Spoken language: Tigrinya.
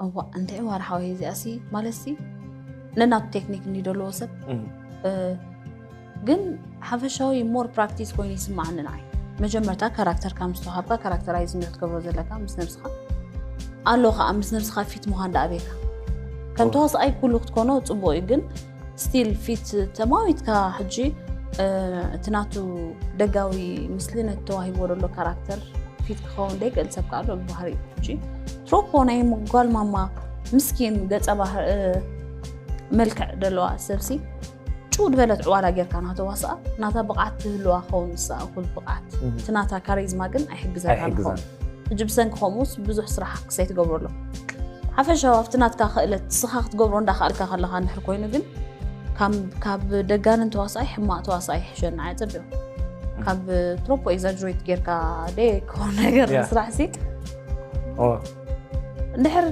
እዋ እንታይ ዋር ሓወይ እዚኣ ሲ ማለት ሲ ነናቱ ቴክኒክ እንዲ ደለዎ ሰብ ግን ሓፈሻዊ more practice ኮይኑ ይስማዓኒ ንዓይ። መጀመርታ ካራክተርካ ምስ ተዋሃብካ ካራክተራይዝ እንዲ ክትገብሮ ዘለካ ምስ ነብስኻ ኣሎ ከዓ ምስ ነብስኻ ፊት ምዃን ዳኣቤካ ከም ተዋስኣይ ኩሉ ክትኮኖ ፅቡቅ እዩ ግን still ፊት ተማዊትካ ሕጂ እቲ ናቱ ደጋዊ ምስሊ ነቲ ተዋሂብዎ ዘሎ ካራክተር ፊት ክኸውን ደይክእል ሰብ ከዓ ኣሎ ብባህሪ ሕጂ ትሮፖ ናይ ጓል ማማ ምስኪን ገፀ ባህር መልክዕ ደለዋ ሰብሲ ጭው ዝበለት ዕዋላ ጌርካ ናተዋስኣ ናታ ብቕዓት ትህልዋ ክኸውን ንሳ እኹል ብቕዓት እቲ ናታ ካሪዝማ ግን ኣይሕግዘካን ክኸውን ሕጂ ብሰንኪ ከምኡስ ብዙሕ ስራሕ ክሰይ ትገብሮ ኣሎ ሓፈሻዊ ኣብቲ ናትካ ክእለት ስኻ ክትገብሮ እንዳኽኣልካ ከለኻ እንድሕር ኮይኑ ግን ካብ ደጋንን ተዋሳኣይ ሕማቕ ተዋሳኣይ ይሕሸኒ ኣየ ፀቢቑ ካብ ትሮፖ ኤግዛጅሬት ጌርካ ደ ክኾን ነገር ምስራሕ ሲ እንድሕር